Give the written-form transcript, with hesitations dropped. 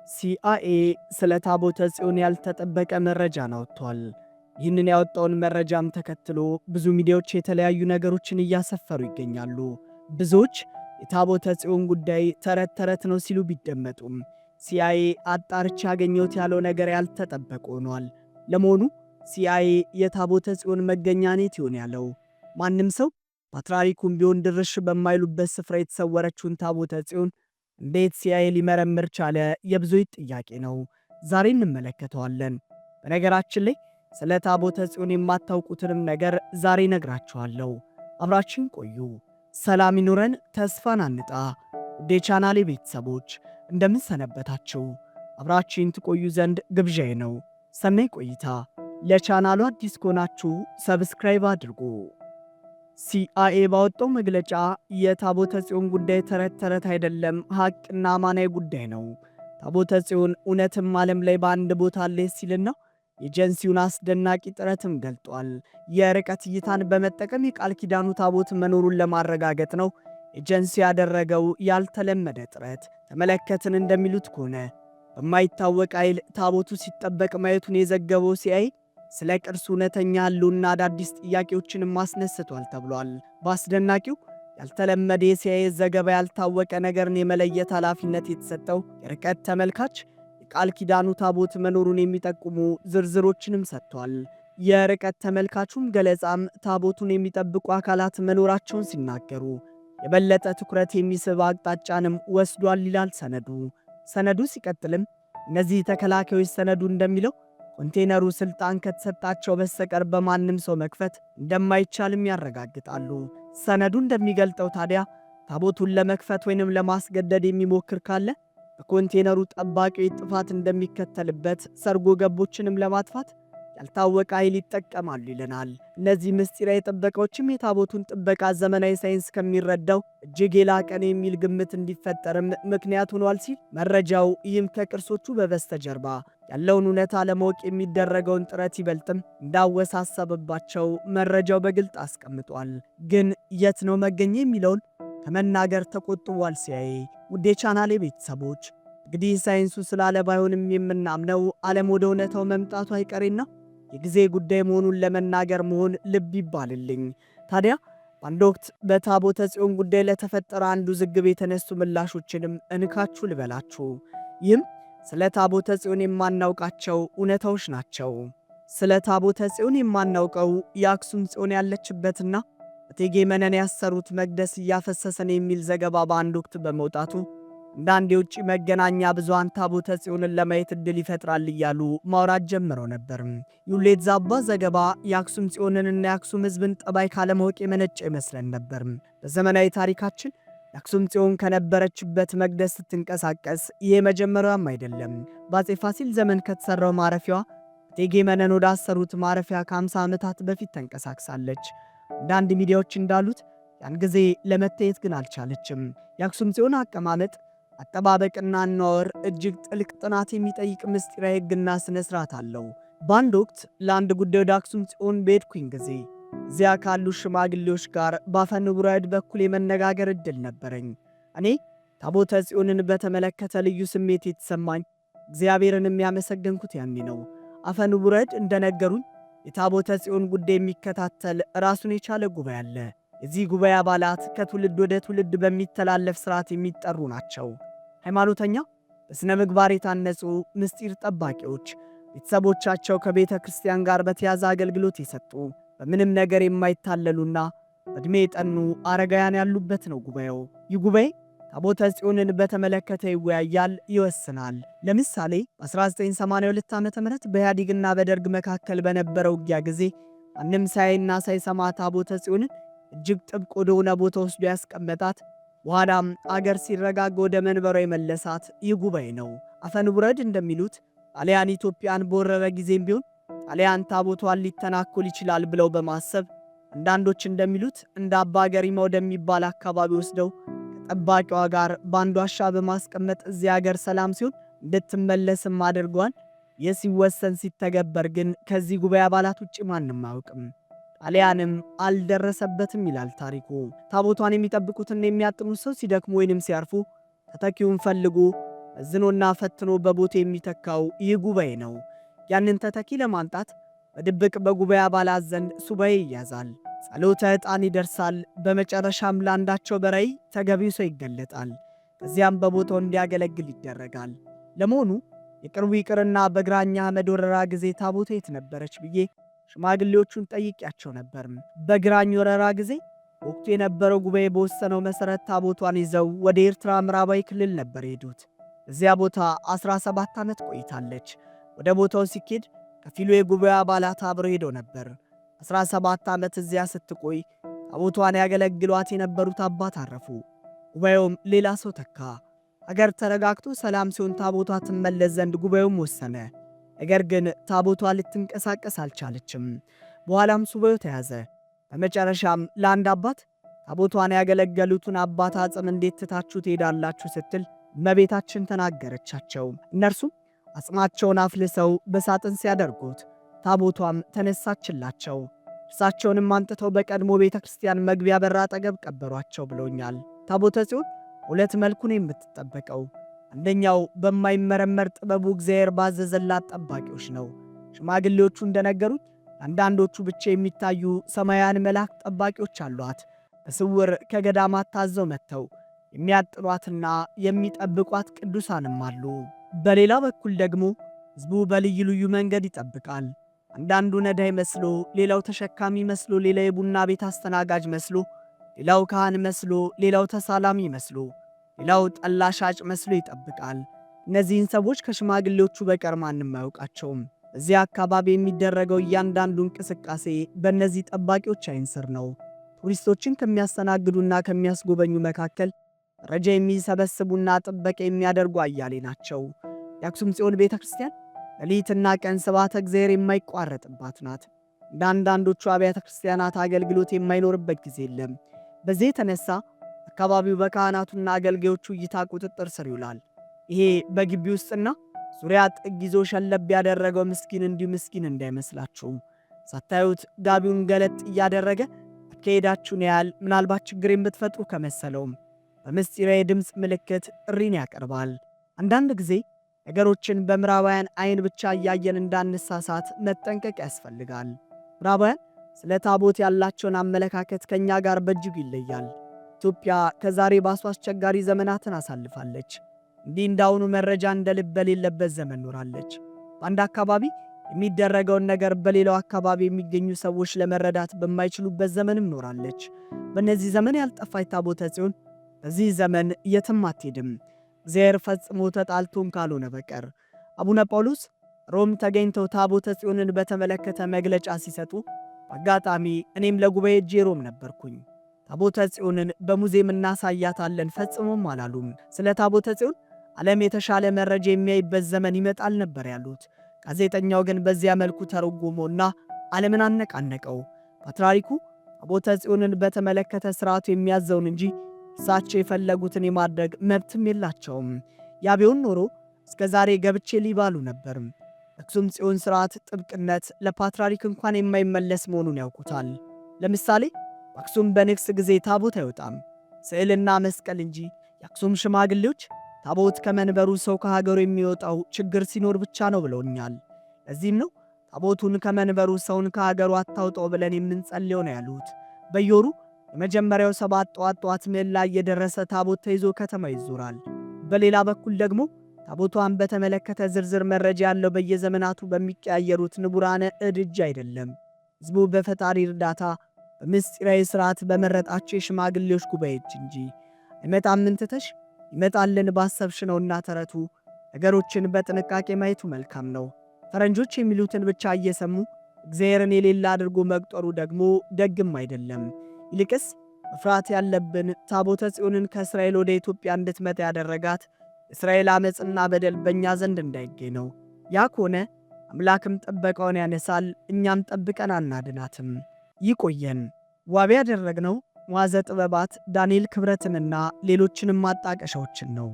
ሲአይኤ ስለ ታቦተ ጽዮን ያልተጠበቀ መረጃን አውጥቷል። ይህንን ያወጣውን መረጃም ተከትሎ ብዙ ሚዲያዎች የተለያዩ ነገሮችን እያሰፈሩ ይገኛሉ። ብዙዎች የታቦተ ጽዮን ጉዳይ ተረት ተረት ነው ሲሉ ቢደመጡም ሲአይኤ አጣርቼ ያገኘሁት ያለው ነገር ያልተጠበቀ ሆኗል። ለመሆኑ ሲአይኤ የታቦተ ጽዮን መገኛ የት ይሆን ያለው? ማንም ሰው ፓትርያርኩም ቢሆን ድርሽ በማይሉበት ስፍራ የተሰወረችውን ታቦተ ጽዮን እንዴት ሲአይኤ ሊመረምር ቻለ? የብዙዎች ጥያቄ ነው። ዛሬ እንመለከተዋለን። በነገራችን ላይ ስለ ታቦተ ጽዮን የማታውቁትንም ነገር ዛሬ እነግራችኋለሁ። አብራችን ቆዩ። ሰላም ይኑረን፣ ተስፋን አንጣ። ውድ የቻናሌ ቤተሰቦች፣ እንደምን ሰነበታችሁ? አብራችን ትቆዩ ዘንድ ግብዣዬ ነው። ሰናይ ቆይታ። ለቻናሉ አዲስ ከሆናችሁ subscribe አድርጉ። ሲአይኤ ባወጣው መግለጫ የታቦተ ጽዮን ጉዳይ ተረት ተረት አይደለም፣ ሐቅና አማናዊ ጉዳይ ነው። ታቦተ ጽዮን እውነትም ዓለም ላይ በአንድ ቦታ አለ ሲልና የኤጀንሲውን አስደናቂ ጥረትም ገልጧል። የርቀት እይታን በመጠቀም የቃል ኪዳኑ ታቦት መኖሩን ለማረጋገጥ ነው ኤጀንሲ ያደረገው ያልተለመደ ጥረት። ተመለከትን እንደሚሉት ከሆነ በማይታወቅ ኃይል ታቦቱ ሲጠበቅ ማየቱን የዘገበው ሲአይኤ ስለ ቅርሱ እውነተኛ ህልውና አዳዲስ ጥያቄዎችንም አስነስቷል ተብሏል። በአስደናቂው ያልተለመደ የሲአይኤ ዘገባ ያልታወቀ ነገርን የመለየት ኃላፊነት የተሰጠው የርቀት ተመልካች የቃል ኪዳኑ ታቦት መኖሩን የሚጠቁሙ ዝርዝሮችንም ሰጥቷል። የርቀት ተመልካቹም ገለጻም ታቦቱን የሚጠብቁ አካላት መኖራቸውን ሲናገሩ የበለጠ ትኩረት የሚስብ አቅጣጫንም ወስዷል ይላል ሰነዱ። ሰነዱ ሲቀጥልም እነዚህ ተከላካዮች ሰነዱ እንደሚለው ኮንቴነሩ ስልጣን ከተሰጣቸው በስተቀር በማንም ሰው መክፈት እንደማይቻልም ያረጋግጣሉ። ሰነዱ እንደሚገልጠው ታዲያ ታቦቱን ለመክፈት ወይንም ለማስገደድ የሚሞክር ካለ በኮንቴነሩ ጠባቂዎች ጥፋት እንደሚከተልበት፣ ሰርጎ ገቦችንም ለማጥፋት ያልታወቀ ኃይል ይጠቀማሉ ይለናል። እነዚህ ምስጢራዊ ጥበቃዎችም የታቦቱን ጥበቃ ዘመናዊ ሳይንስ ከሚረዳው እጅግ የላቀ ነው የሚል ግምት እንዲፈጠርም ምክንያት ሆኗል ሲል መረጃው፣ ይህም ከቅርሶቹ በበስተጀርባ ያለውን እውነታ ለማወቅ የሚደረገውን ጥረት ይበልጥም እንዳወሳሰበባቸው መረጃው በግልጥ አስቀምጧል። ግን የት ነው መገኘ የሚለውን ከመናገር ተቆጥቧል ሲአይኤ። ውድ የቻናሌ ቤተሰቦች፣ እንግዲህ ሳይንሱ ስላለ ባይሆንም የምናምነው ዓለም ወደ እውነታው መምጣቱ አይቀሬና የጊዜ ጉዳይ መሆኑን ለመናገር መሆን ልብ ይባልልኝ። ታዲያ በአንድ ወቅት በታቦተ ጽዮን ጉዳይ ለተፈጠረ አንዱ ውዝግብ የተነሱ ምላሾችንም እንካችሁ ልበላችሁ። ይህም ስለ ታቦተ ጽዮን የማናውቃቸው እውነታዎች ናቸው። ስለ ታቦተ ጽዮን የማናውቀው የአክሱም ጽዮን ያለችበትና እቴጌ መነን ያሰሩት መቅደስ እያፈሰሰ ነው የሚል ዘገባ በአንድ ወቅት በመውጣቱ አንዳንድ የውጭ መገናኛ ብዙሃን ታቦተ ጽዮንን ለማየት ዕድል ይፈጥራል እያሉ ማውራት ጀምረው ነበር። ይህ የተዛባ ዘገባ የአክሱም ጽዮንንና የአክሱም ሕዝብን ጠባይ ካለማወቅ የመነጨ ይመስለን ነበር። በዘመናዊ ታሪካችን የአክሱም ጽዮን ከነበረችበት መቅደስ ስትንቀሳቀስ ይሄ መጀመሪያም አይደለም። በአፄ ፋሲል ዘመን ከተሰራው ማረፊያዋ እቴጌ መነን ወዳሰሩት ማረፊያ ከ50 ዓመታት በፊት ተንቀሳቅሳለች። አንዳንድ ሚዲያዎች እንዳሉት ያን ጊዜ ለመታየት ግን አልቻለችም። የአክሱም ጽዮን አቀማመጥ፣ አጠባበቅና አኗኗር እጅግ ጥልቅ ጥናት የሚጠይቅ ምስጢራዊ ሕግና ስነ ስርዓት አለው። በአንድ ወቅት ለአንድ ጉዳይ ወደ አክሱም ጽዮን በሄድኩኝ ጊዜ እዚያ ካሉ ሽማግሌዎች ጋር በአፈንጉራይድ በኩል የመነጋገር ዕድል ነበረኝ። እኔ ታቦተ ጽዮንን በተመለከተ ልዩ ስሜት የተሰማኝ እግዚአብሔርን የሚያመሰገንኩት ያኔ ነው። አፈንጉራይድ እንደነገሩኝ የታቦተ ጽዮን ጉዳይ የሚከታተል ራሱን የቻለ ጉባኤ አለ። የዚህ ጉባኤ አባላት ከትውልድ ወደ ትውልድ በሚተላለፍ ስርዓት የሚጠሩ ናቸው። ሃይማኖተኛ፣ በሥነ ምግባር የታነጹ ምስጢር ጠባቂዎች፣ ቤተሰቦቻቸው ከቤተ ክርስቲያን ጋር በተያዘ አገልግሎት የሰጡ፣ በምንም ነገር የማይታለሉና በዕድሜ የጠኑ አረጋውያን ያሉበት ነው ጉባኤው። ይህ ጉባኤ ታቦተ ጽዮንን በተመለከተ ይወያያል፣ ይወስናል። ለምሳሌ በ1982 ዓ ም በኢህአዴግና በደርግ መካከል በነበረው ውጊያ ጊዜ ማንም ሳያይና ሳይሰማ ታቦተ ጽዮንን እጅግ ጥብቅ ወደሆነ ቦታ ወስዶ ያስቀመጣት፣ በኋላም አገር ሲረጋጋ ወደ መንበሯ የመለሳት ይህ ጉባኤ ነው። አፈንቡረድ እንደሚሉት ጣሊያን ኢትዮጵያን በወረረ ጊዜም ቢሆን ጣሊያን ታቦቷን ሊተናኮል ይችላል ብለው በማሰብ አንዳንዶች እንደሚሉት እንደ አባ ገሪማ ወደሚባል አካባቢ ወስደው ከጠባቂዋ ጋር በአንድ ዋሻ በማስቀመጥ እዚያ አገር ሰላም ሲሆን እንድትመለስም አድርጓል። ይህ ሲወሰን ሲተገበር ግን ከዚህ ጉባኤ አባላት ውጭ ማንም አያውቅም። ጣሊያንም አልደረሰበትም ይላል ታሪኩ። ታቦቷን የሚጠብቁትና የሚያጥኑት ሰው ሲደክሙ ወይንም ሲያርፉ ተተኪውን ፈልጉ። መዝኖና ፈትኖ በቦታ የሚተካው ይህ ጉባኤ ነው። ያንን ተተኪ ለማምጣት በድብቅ በጉባኤ አባላት ዘንድ ሱባኤ ይያዛል። ጸሎተ ዕጣን ይደርሳል። በመጨረሻም ለአንዳቸው በራእይ ተገቢው ሰው ይገለጣል። ከዚያም በቦታው እንዲያገለግል ይደረጋል። ለመሆኑ የቅርቡ ይቅርና በግራኛ አህመድ ወረራ ጊዜ ታቦቷ የት ነበረች ብዬ ሽማግሌዎቹን ጠይቄያቸው ነበር። በግራኝ ወረራ ጊዜ ወቅቱ የነበረው ጉባኤ በወሰነው መሠረት ታቦቷን ይዘው ወደ ኤርትራ ምዕራባዊ ክልል ነበር የሄዱት። እዚያ ቦታ 17 ዓመት ቆይታለች። ወደ ቦታው ሲኬድ ከፊሉ የጉባኤ አባላት አብረው ሄደው ነበር። 17 ዓመት እዚያ ስትቆይ ታቦቷን ያገለግሏት የነበሩት አባት አረፉ። ጉባኤውም ሌላ ሰው ተካ። አገር ተረጋግቶ ሰላም ሲሆን ታቦቷ ትመለስ ዘንድ ጉባኤውም ወሰነ። ነገር ግን ታቦቷ ልትንቀሳቀስ አልቻለችም። በኋላም ሱባኤው ተያዘ። በመጨረሻም ለአንድ አባት ታቦቷን ያገለገሉትን አባት አጽም እንዴት ትታችሁ ትሄዳላችሁ ስትል እመቤታችን ተናገረቻቸው። እነርሱም አጽማቸውን አፍልሰው በሳጥን ሲያደርጉት ታቦቷም ተነሳችላቸው። እርሳቸውንም አንጥተው በቀድሞ ቤተ ክርስቲያን መግቢያ በር አጠገብ ቀበሯቸው ብሎኛል። ታቦተ ጽዮን ሁለት መልኩ ነው የምትጠበቀው። አንደኛው በማይመረመር ጥበቡ እግዚአብሔር ባዘዘላት ጠባቂዎች ነው። ሽማግሌዎቹ እንደነገሩት አንዳንዶቹ ብቻ የሚታዩ ሰማያውያን መላእክት ጠባቂዎች አሏት። በስውር ከገዳማት ታዘው መጥተው የሚያጥሏትና የሚጠብቋት ቅዱሳንም አሉ። በሌላ በኩል ደግሞ ሕዝቡ በልዩ ልዩ መንገድ ይጠብቃል። አንዳንዱ ነዳይ መስሎ፣ ሌላው ተሸካሚ መስሎ፣ ሌላው የቡና ቤት አስተናጋጅ መስሎ፣ ሌላው ካህን መስሎ፣ ሌላው ተሳላሚ መስሎ፣ ሌላው ጠላ ሻጭ መስሎ ይጠብቃል። እነዚህን ሰዎች ከሽማግሌዎቹ በቀር ማንም አያውቃቸውም። እዚያ አካባቢ የሚደረገው እያንዳንዱ እንቅስቃሴ በእነዚህ ጠባቂዎች ዓይን ስር ነው። ቱሪስቶችን ከሚያስተናግዱና ከሚያስጎበኙ መካከል መረጃ የሚሰበስቡና ጥበቃ የሚያደርጉ አያሌ ናቸው። የአክሱም ጽዮን ቤተ ክርስቲያን ሌሊትና ቀን ስብሐተ እግዚአብሔር የማይቋረጥባት ናት። እንደ አንዳንዶቹ አብያተ ክርስቲያናት አገልግሎት የማይኖርበት ጊዜ የለም። በዚህ የተነሳ አካባቢው በካህናቱና አገልጋዮቹ እይታ ቁጥጥር ስር ይውላል። ይሄ በግቢ ውስጥና ዙሪያ ጥግ ይዞ ሸለብ ያደረገው ምስኪን እንዲሁ ምስኪን እንዳይመስላችሁ። ሳታዩት ጋቢውን ገለጥ እያደረገ አካሄዳችሁን ያህል ምናልባት ችግር የምትፈጥሩ ከመሰለውም በምስጢራዊ ድምፅ ምልክት ጥሪን ያቀርባል። አንዳንድ ጊዜ ነገሮችን በምዕራባውያን አይን ብቻ እያየን እንዳንሳሳት መጠንቀቅ ያስፈልጋል። ምዕራባውያን ስለ ታቦት ያላቸውን አመለካከት ከእኛ ጋር በእጅጉ ይለያል። ኢትዮጵያ ከዛሬ ባሱ አስቸጋሪ ዘመናትን አሳልፋለች። እንዲህ እንዳሁኑ መረጃ እንደ ልብ በሌለበት ዘመን ኖራለች። በአንድ አካባቢ የሚደረገውን ነገር በሌላው አካባቢ የሚገኙ ሰዎች ለመረዳት በማይችሉበት ዘመንም ኖራለች። በእነዚህ ዘመን ያልጠፋች ታቦተ ጽዮን በዚህ ዘመን የትም አትሄድም፣ እግዚአብሔር ፈጽሞ ተጣልቶን ካልሆነ በቀር። አቡነ ጳውሎስ ሮም ተገኝተው ታቦተ ጽዮንን በተመለከተ መግለጫ ሲሰጡ በአጋጣሚ እኔም ለጉባኤ እጄ ሮም ነበርኩኝ። ታቦተ ጽዮንን በሙዚየም እናሳያታለን ፈጽሞም አላሉም። ስለ ታቦተ ጽዮን ዓለም የተሻለ መረጃ የሚያይበት ዘመን ይመጣል ነበር ያሉት። ጋዜጠኛው ግን በዚያ መልኩ ተረጎመውና ዓለምን አነቃነቀው። ፓትርያርኩ ታቦተ ጽዮንን በተመለከተ ስርዓቱ የሚያዘውን እንጂ እሳቸው የፈለጉትን የማድረግ መብትም የላቸውም። ያ ቢሆን ኖሮ እስከ ዛሬ ገብቼ ሊባሉ ነበር። አክሱም ጽዮን ስርዓት ጥብቅነት ለፓትርያርክ እንኳን የማይመለስ መሆኑን ያውቁታል። ለምሳሌ በአክሱም በንግስ ጊዜ ታቦት አይወጣም፣ ስዕልና መስቀል እንጂ። የአክሱም ሽማግሌዎች ታቦት ከመንበሩ ሰው ከሀገሩ የሚወጣው ችግር ሲኖር ብቻ ነው ብለውኛል። ለዚህም ነው ታቦቱን ከመንበሩ ሰውን ከሀገሩ አታውጣው ብለን የምንጸልየው ነው ያሉት። በየወሩ የመጀመሪያው 7 ጠዋት ጠዋት ምህላ እየደረሰ ታቦት ተይዞ ከተማ ይዞራል። በሌላ በኩል ደግሞ ታቦቷን በተመለከተ ዝርዝር መረጃ ያለው በየዘመናቱ በሚቀያየሩት ንቡራነ እድ እጅ አይደለም። ሕዝቡ በፈጣሪ እርዳታ በምስጢራዊ ሥርዓት በመረጣቸው የሽማግሌዎች ጉባኤ እጅ እንጂ። አይመጣም እንትተሽ ይመጣልን ባሰብሽ ነውና ተረቱ። ነገሮችን በጥንቃቄ ማየቱ መልካም ነው። ፈረንጆች የሚሉትን ብቻ እየሰሙ እግዚአብሔርን የሌለ አድርጎ መቁጠሩ ደግሞ ደግም አይደለም። ይልቅስ መፍራት ያለብን ታቦተ ጽዮንን ከእስራኤል ወደ ኢትዮጵያ እንድትመጣ ያደረጋት እስራኤል አመፅና በደል በእኛ ዘንድ እንዳይገኝ ነው። ያ ከሆነ አምላክም ጥበቃውን ያነሳል፣ እኛም ጠብቀን አናድናትም። ይቆየን። ዋቢ ያደረግነው ሙሐዘ ጥበባት ዳንኤል ክብረትንና ሌሎችንም ማጣቀሻዎችን ነው።